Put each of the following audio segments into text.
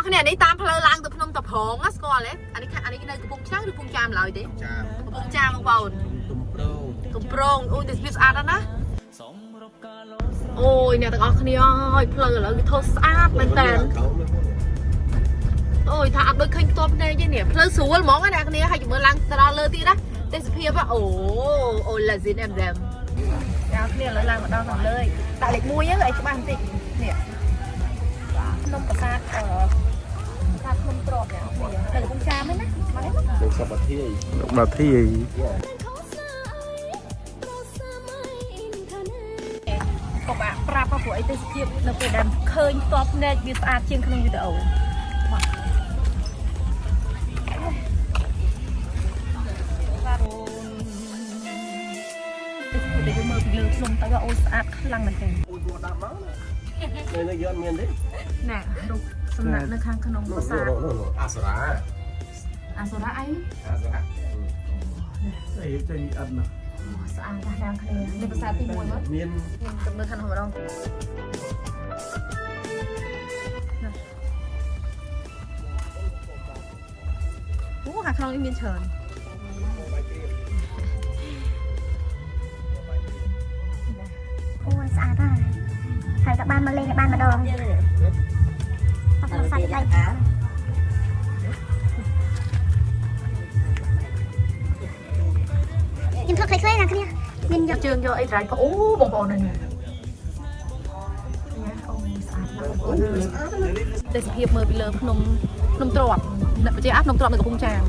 អស់គ្នានេះតាមផ្លូវឡើងទៅភ្នំតាប្រងណាស្គាល់ទេអានេះខាងអានេះនៅកំពង់ឆ្នាំងឬកំពង់ចាមឡើយទេ ចាម កំពង់ចាមបងប្អូន ទំប្រង កំប្រងអូយទេសភាពស្អាតណាស់ណាអូយអ្នកទាំងអស់គ្នាអើយផ្លូវឥឡូវវាធូរស្អាតមែនតើអូយថាអត់ដូចឃើញផ្ទាល់ភ្នែកទេនេះផ្លូវស្រួលហ្មងណាអ្នកគ្នាហើយជំរឿឡើងទៅដល់លើទៀតណាទេសភាពអូអូឡាស៊ីនអែមដាមអ្នកគ្នាឥឡូវឡើងមកដល់ខាងលើដាក់លេខ1ហ្នឹងឲ្យច្បាស់បន្តិចនេះភ្នំប្រាសាទអឺប្រាសាទភ្នំទ្របអ្នកគ្នានៅកំពង់ចាមហ្នឹងណាមកនេះមក លោកសពធាយ លោកបាធី ក៏បាក់ប្រាប់ព្រោះអីទេសភាពនៅពេលដែលឃើញផ្ទាល់ភ្នែកវាស្អាតជាងក្នុងវីដេអូបាទទេសភាពដែលយើងមើលពីលើភ្នំទៅអូស្អាតខ្លាំងមែនទែន អូយមកដាក់មកណានៅនេះយកមានទេ ណែរូបសំណាក់នៅខាងក្នុងប្រាសាទ នោះអសរា អសុរៈអី អសរា អីចេញអត់ណា អូស្អាតណាស់ដល់គ្នានេះប្រាសាទទី1មក មាន ខ្ញុំទៅមើលខាងនោះម្ដងណាអូខាងក្នុងនេះមានច្រើន អូយស្អាតណាស់ហើយក៏បានមកលេងឲ្យបានម្ដងអត់ប្រសាទដីខ្ញុំធ្វើខ្លីៗណាគ្នាមានយក ជើងយកអីត្រៃអូបងប្អូននេះអូស្អាតណាស់បងប្អូនទេសភាពមើលពីលើភ្នំភ្នំទ្របអ្នកប្រជាអាភ្នំទ្របនៅកំពង់ចាម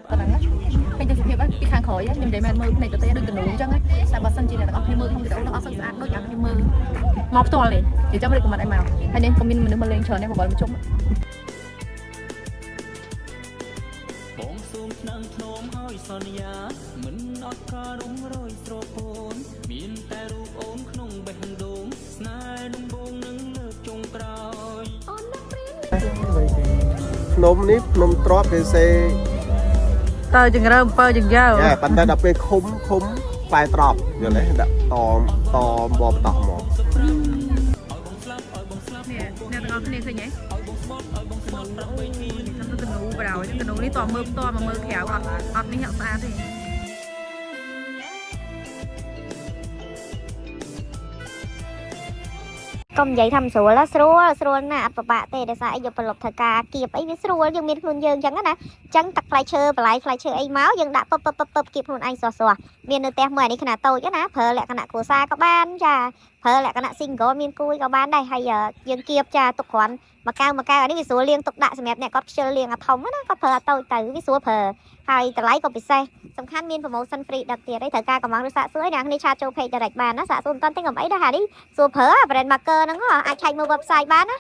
ប៉ុណ្ណឹងឃើញទេសភាពពីខាងក្រោយខ្ញុំនិយាយមែនមើលភ្នែកទៅទេដូចកនូអញ្ចឹងតែបើសិនជាអ្នកទាំងអស់គ្នាមើលក្នុងវីដេអូនឹងអត់សូវស្អាតដូចអ្នកគ្នាមើលមកផ្ទាល់ទេនិយាយចាំរិចកុំអត់ឲ្យមកហើយនេះក៏មានមនុស្សមកលេងច្រើនដែរបបលមកជុំ បងសូមថ្នាំងធ្នមឲ្យសន្យា មិនអត់ការរុំរយស្រពោនមានតែរូបអូនក្នុងបេះដូងស្នេហ៍ដំបងនឹងលើកចុងក្រោយ ភ្នំនេះភ្នំទ្របគេសេ តើចង្រើមបើចង្យើ យ៉ាប៉ុន្តែដល់ពេលឃុំឃុំផ្លែទ្របយល់ទេដាក់តមតមបបតោះមក នេះអ្នកទាំងអស់គ្នាឃើញទេអូនេះទៅកនូបដ ாய் កនូនេះតមើលផ្ទាល់មកមើលក្រៅអត់អត់នេះអត់ស្អាតទេ កុំនិយាយថាមិនស្រួលណាស្រួលស្រួលណាស់អត់ពិបាកទេដោយសារអីយកប្រឡប់ធ្វើការគៀបអីវាស្រួលយើងមានខ្លួនយើងអញ្ចឹងណាអញ្ចឹងទឹកផ្លែឈើបន្លែផ្លែឈើអីមកយើងដាក់ពឹបពឹបពឹបពឹបគៀបខ្លួនឯងស្រស់ស្រស់មាននៅផ្ទះមួយអានេះຂະຫນាតតូចណាប្រើលក្ខណៈគ្រួសារក៏បានចាប្រើលក្ខណៈ single មានគួយក៏បានដែរហើយយើងគៀបចាទុកគ្រាន់មួយកែវមួយកែវអានេះវាស្រួលលាងទុកដាក់សម្រាប់អ្នកគាត់ខ្ជិលលាងអាធំណាគាត់ប្រើអាតូចទៅវាស្រួលប្រើហើយតម្លៃក៏ពិសេសសំខាន់មាន promotion free ដឹកទៀតហើយត្រូវការកំងឬសាកសួរឲ្យអ្នកនេះchat ចូល page direct បានណាសាកសួរមិនតាន់ទេកុំអីដែរហានេះ សួរប្រើ brand marker ហ្នឹងហ៎អាចឆែកមើល website បានណា